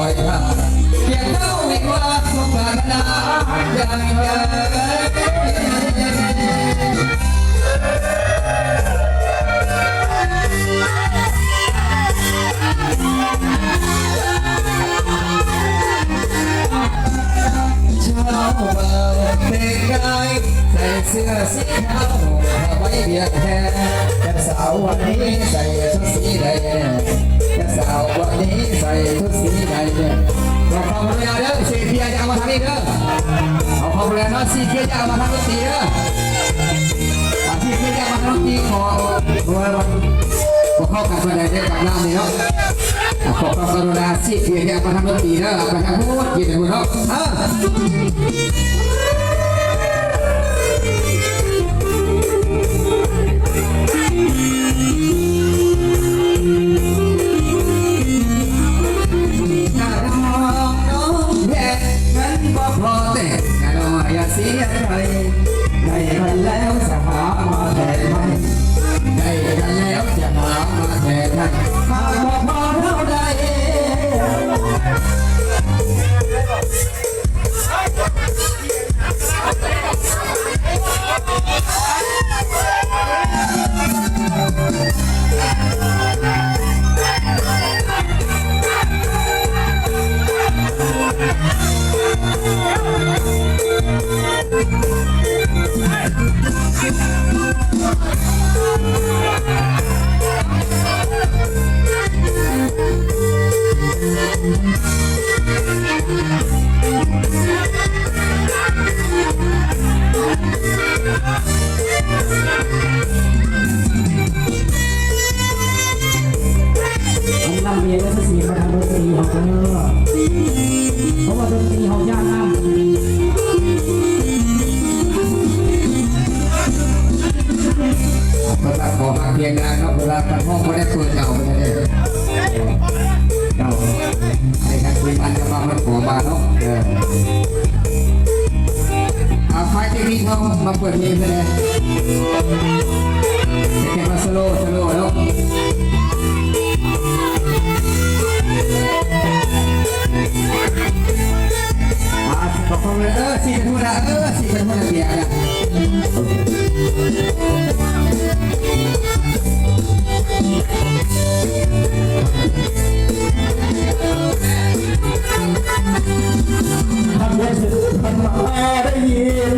ອຍທາງ ກຽມເຈົ້າໃຫ້ຄວາມສົມປາດຖະໜາ ຊາວບ້ານແຕ່ງກາຍ ໃສ່ເສື້ອສີຂາວ ຜ້າໄວວຽກແພ ແຕ່ສາວວັນນີ້ໃສ່ຊຸດສີໃດ ແຕ່ສາວວັນນີ້ໃສ່ຊຸດສີໃດ. ຂໍຄວາມກະລຸນາເດີ ເສຍເພຍຢ່າເອົາມາທາງນີ້ເດີ ຂໍຄວາມກະລຸນາເນາະ ເສຍເພຍຢ່າເອົາມາທາງດົນຕີເດີ ອາ ເສຍເພຍຢ່າເອົາມາທາງດົນຕີ ຂໍ ເພາະວ່າມັນບໍ່ເຂົ້າກັນປານໃດເດີ ກັບນ້ຳນີ້ເນາະ. ຂໍຄວາມກະລຸນາ ເສຍເພຍຢ່າເອົາມາທາງດົນຕີເດີ ເອົາໄປທາງພຸ້ນ ເກັບໄປພຸ້ນເນາະ ເອີ. ກະດອງນ້ອງແພງ ເງິນບໍ່ພໍແຕ່ງ ກະນ້ອຍຢ່າເສຍໃຈ ໄດ້ກັນແລ້ວຈະຫາມາແທນໃໝ່ ໄດ້ກັນແລ້ວຈະຫາມາແທນໃໝ່ ຫາກບໍ່ພໍເທົ່າໃດ. ອັນນຳເວລາສະສີມາທາງດົນຕີເຮົາເດີ ເພາະວ່າດົນຕີເຮົາຢ້ານນ້ຳ. ເພິ່ນວ່າຂໍຮັກພຽງນາງເນາະ ເວລາເພິ່ນຮ້ອງບໍ່ໄດ້ເປີດເອົາເພິ່ນເດ້ ເຈົ້າ ໃຫ້ທາງທີມງານເຈົ້າພາບເພິ່ນຂໍມາເນາະ ເອີ ເອົາຝ່າຍເຕັກນິກເຮົາມາເປີດເພງເພິ່ນເດ້ ເກັບມາສະໂລ ສະໂລເນາະ ອ່າ ຂໍຄວາມ ເອີ ສີເປັນຫົວໜ້າ ເອີ ສີເປັນຫົວໜ້າເບຍນະ. ທ່ານຜູ້ຊົມ ທ່ານມາໄດ້ຍິນ